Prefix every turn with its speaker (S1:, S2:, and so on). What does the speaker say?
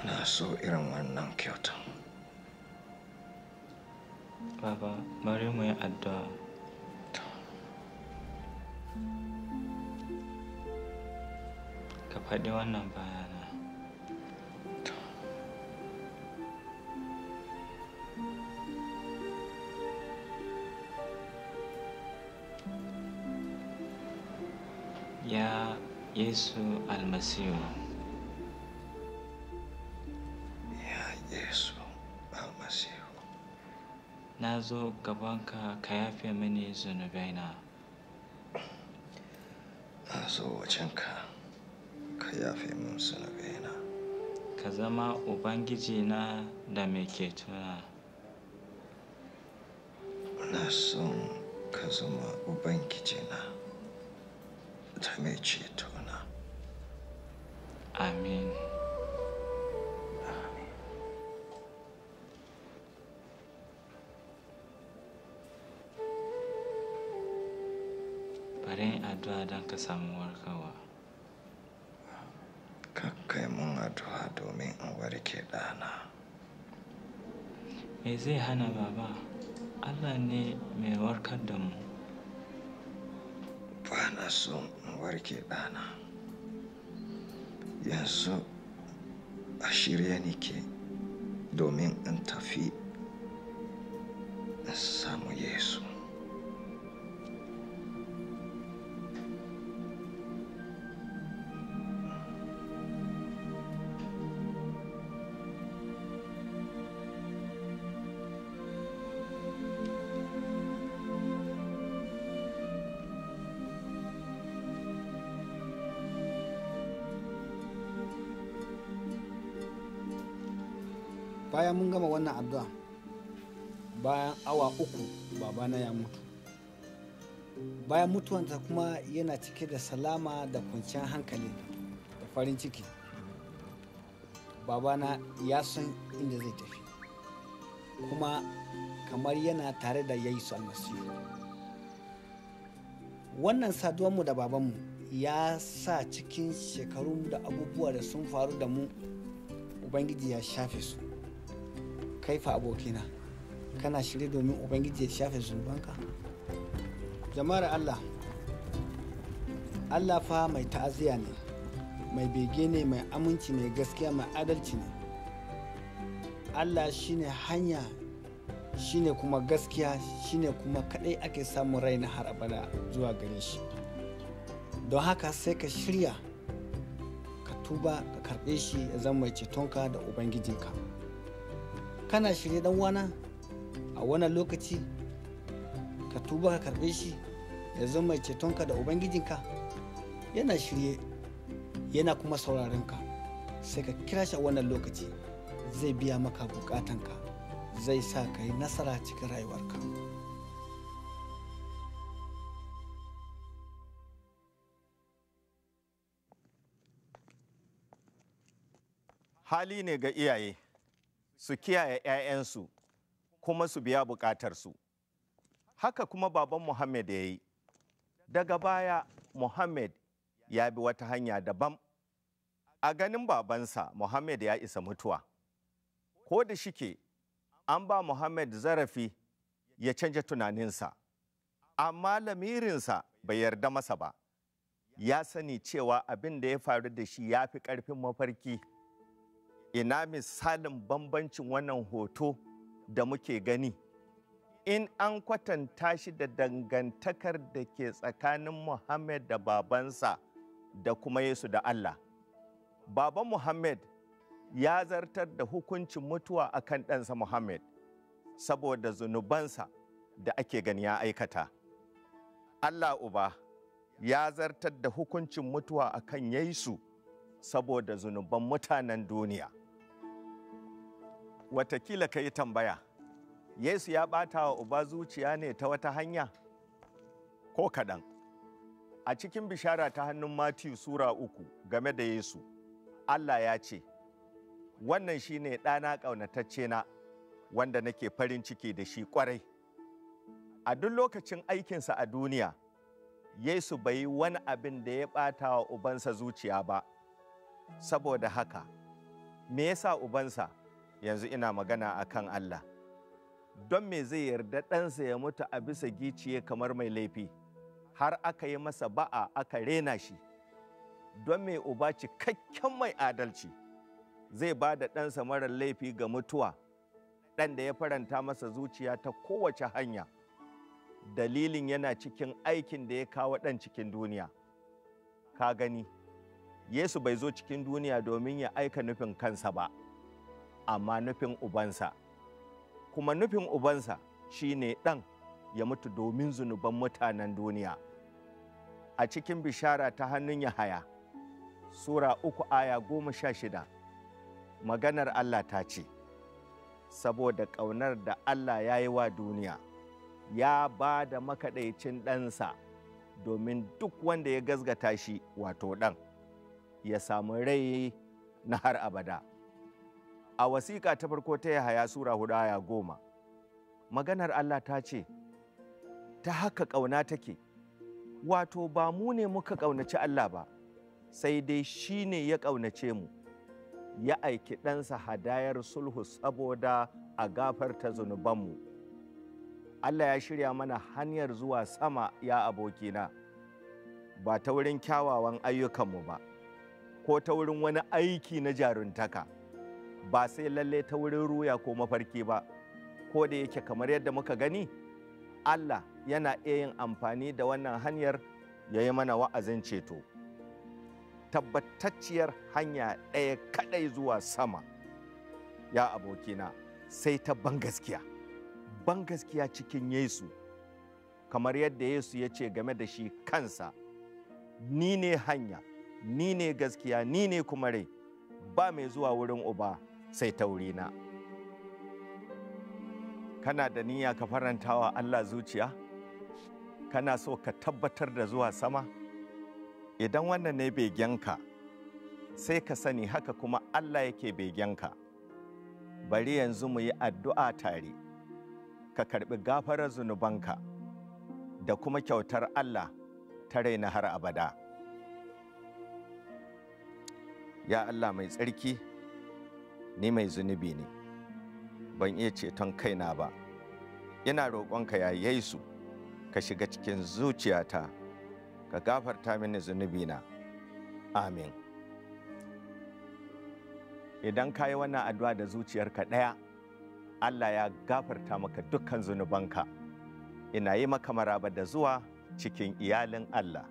S1: Na so irin wannan kyautan.
S2: Baba, bari mu yi addu'a. Ka faɗi wannan bayana. Ya Yesu Almasihu.
S1: Ya Yesu Almasihu.
S2: Na zo gabanka ka yafe mini zunubaina.
S1: Na zo wajenka ka yafe min zunubaina.
S2: Ka zama Ubangijina da mai cetona.
S1: Na son ka zama Ubangijina da mai cetona.
S2: Amin. Bari in addu'a don ka samu warkarwa.
S1: Ka kai mun addu'a domin in warke ɗana.
S2: Me zai hana baba? Allah ne mai warkar da mu.
S1: Ba na son in warke ɗana. Yanzu a shirye nike domin in tafi in samu Yesu.
S3: Bayan mun gama wannan addu'a, bayan awa 3 babana ya mutu. Bayan mutuwansa kuma yana cike da salama da kwanciyar hankali da farin ciki. Babana ya san inda zai tafi, kuma kamar yana tare da Yesu Almasihu. Wannan saduwanmu da babanmu ya sa cikin shekaru da abubuwa da sun faru da mu, Ubangiji ya shafe su. Kai fa abokina, kana shirye domin Ubangiji ya shafe zunubanka? Jama'ar Allah, Allah fa mai ta'aziyya ne, mai bege ne, mai aminci, mai gaskiya, mai adalci ne. Allah shine hanya, shine kuma gaskiya, shine kuma kadai ake samun rai na har abada zuwa gare shi. Don haka sai ka shirya, ka tuba, ka karɓe shi ya zama mai cetonka da Ubangijinka. Kana shirye dan wana a wannan lokaci ka tuba ka karɓe shi ya zama mai cetonka da Ubangijinka? Yana shirye, yana kuma sauraron ka. Sai ka kira shi a wannan lokaci, zai biya maka bukatanka, zai sa ka yi nasara cikin rayuwarka.
S4: Hali ne ga iyaye su kiyaye 'ya'yansu kuma su biya bukatarsu. Haka kuma baban Muhammad ya yi. Daga baya Muhammad ya bi wata hanya daban. A ganin babansa, Muhammad ya isa mutuwa. Ko da shike an ba Muhammad zarafi ya canja tunaninsa, amma lamirinsa bai yarda masa ba. Ya sani cewa abin da ya faru da shi ya fi ƙarfin mafarki. Ina misalin bambancin wannan hoto da muke gani in an kwatanta shi da dangantakar da ke tsakanin Muhammad da babansa da kuma Yesu da Allah. Baban Muhammad ya zartar da hukuncin mutuwa akan ɗansa Muhammad saboda zunubansa da ake gani ya aikata. Allah Uba ya zartar da hukuncin mutuwa akan Yesu saboda zunuban mutanen duniya. Watakila ka yi tambaya, Yesu ya ɓata wa Uba zuciya ne ta wata hanya? Ko kaɗan. A cikin bishara ta hannun Matiyu Sura 3 game da Yesu, Allah ya ce, wannan shi ne ɗana ƙaunatacce na, wanda nake farin ciki da shi ƙwarai. A duk lokacin aikinsa a duniya, Yesu bai yi wani abin da ya ɓata wa Ubansa zuciya ba. Saboda haka, Me yasa ubansa, yanzu ina magana akan Allah, don me zai yarda ɗansa ya mutu a bisa giciye kamar mai laifi, har aka yi masa ba'a aka rena shi? Don me uba cikakken mai adalci zai ba da ɗansa marar laifi ga mutuwa, ɗan da ya faranta masa zuciya ta kowace hanya? Dalilin yana cikin aikin da ya kawo ɗan cikin duniya. Ka gani, Yesu bai zo cikin duniya domin ya aika nufin kansa ba, amma nufin ubansa. Kuma nufin ubansa shine ɗan ya mutu domin zunuban mutanen duniya. A cikin bishara ta hannun Yahaya, Sura 3 aya 16, maganar Allah ta ce, saboda ƙaunar da Allah ya yi wa duniya, ya ba da makaɗaicin ɗansa domin duk wanda ya gazgata shi, wato ɗan, ya samu rai na har abada. A wasiƙa ta farko ta Yahaya Sura 4 aya 10, maganar Allah ta ce, ta haka ƙauna take, wato ba mu ne muka ƙaunaci Allah ba, sai dai shi ne ya ƙaunace mu, ya aiki ɗansa hadayar sulhu saboda a gafarta zunubanmu. Allah ya shirya mana hanyar zuwa sama, ya abokina, ba ta wurin kyawawan ayyukanmu ba, ko ta wurin wani aiki na jaruntaka, ba sai lalle ta wurin ruya ko mafarki ba, ko da yake kamar yadda muka gani, Allah yana iya yin amfani da wannan hanyar ya yi mana wa'azin ceto. Tabbatacciyar hanya ɗaya kaɗai zuwa sama, ya abokina, sai ta bangaskiya. Bangaskiya cikin Yesu, kamar yadda Yesu ya ce game da shi kansa, "Ni ne hanya, ni ne gaskiya, ni ne kuma rai, ba mai zuwa wurin Uba sai ta wurina." Kana da niyya ka farantawa Allah zuciya? Kana so ka tabbatar da zuwa sama? Idan wannan ne begenka, sai ka sani haka kuma Allah yake begenka. Bari yanzu mu yi addu'a tare, ka karbi gafarar zunubanka da kuma kyautar Allah ta rai na har abada. Ya Allah mai tsarki, ni mai zunubi ne, ban iya ceton kaina ba. Ina roƙonka, ya Yesu, ka shiga cikin zuciyata, ka gafarta mini zunubina. Amin. Idan ka yi wannan addu'a da zuciyarka ɗaya, Allah ya gafarta maka dukkan zunubanka. Ina yi maka maraba da zuwa cikin iyalin Allah.